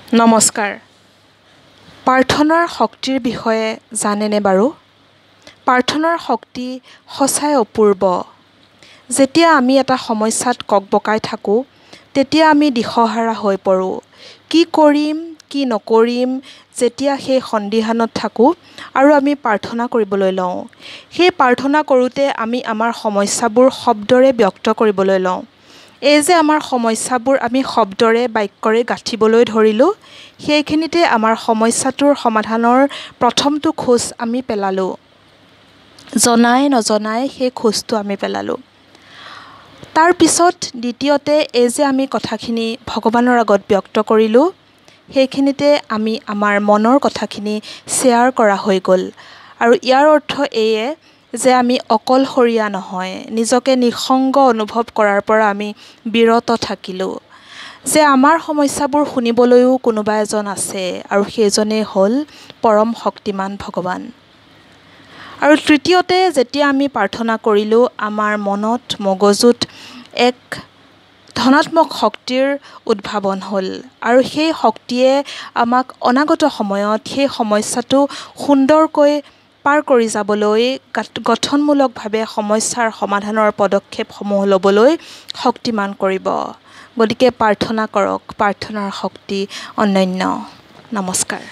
নমস্কাৰ। প্ৰাৰ্থনাৰ শক্তিৰ বিষয়ে জানেনে বাৰু? প্ৰাৰ্থনাৰ শক্তি সঁচাই অপূৰ্ব। যেতিয়া আমি এটা সমস্যাত ককবকাই থাকোঁ, তেতিয়া আমি দিশহাৰা হৈ পৰোঁ। কি কৰিম কি নকৰিম যেতিয়া সেই সন্দিহানত থাকোঁ আৰু আমি প্ৰাৰ্থনা কৰিবলৈ লওঁ, সেই প্ৰাৰ্থনা কৰোঁতে আমি আমাৰ সমস্যাবোৰ শব্দৰে ব্যক্ত কৰিবলৈ লওঁ। এই যে আমাৰ সমস্যাবোৰ আমি শব্দৰে বাক্যৰে গাঁঠিবলৈ ধৰিলোঁ, সেইখিনিতে আমাৰ সমস্যাটোৰ সমাধানৰ প্ৰথমটো খোজ আমি পেলালোঁ। জনাই নজনাই সেই খোজটো আমি পেলালোঁ। তাৰপিছত দ্বিতীয়তে এই যে আমি কথাখিনি ভগৱানৰ আগত ব্যক্ত কৰিলোঁ, সেইখিনিতে আমি আমাৰ মনৰ কথাখিনি শ্বেয়াৰ কৰা হৈ গ'ল। আৰু ইয়াৰ অৰ্থ এয়ে যে আমি অকলশৰীয়া নহয়, নিজকে নিঃসংগ অনুভৱ কৰাৰ পৰা আমি বিৰত থাকিলোঁ, যে আমাৰ সমস্যাবোৰ শুনিবলৈও কোনোবা এজন আছে আৰু সেইজনেই হ'ল পৰম শক্তিমান ভগৱান। আৰু তৃতীয়তে যেতিয়া আমি প্ৰাৰ্থনা কৰিলোঁ, আমাৰ মনত মগজুত এক ধনাত্মক শক্তিৰ উদ্ভাৱন হ'ল আৰু সেই শক্তিয়ে আমাক অনাগত সময়ত সেই সমস্যাটো সুন্দৰকৈ পাৰ কৰি যাবলৈ, গঠনমূলকভাৱে সমস্যাৰ সমাধানৰ পদক্ষেপসমূহ ল'বলৈ শক্তিমান কৰিব। গতিকে প্ৰাৰ্থনা কৰক, প্ৰাৰ্থনাৰ শক্তি অনন্য। নমস্কাৰ।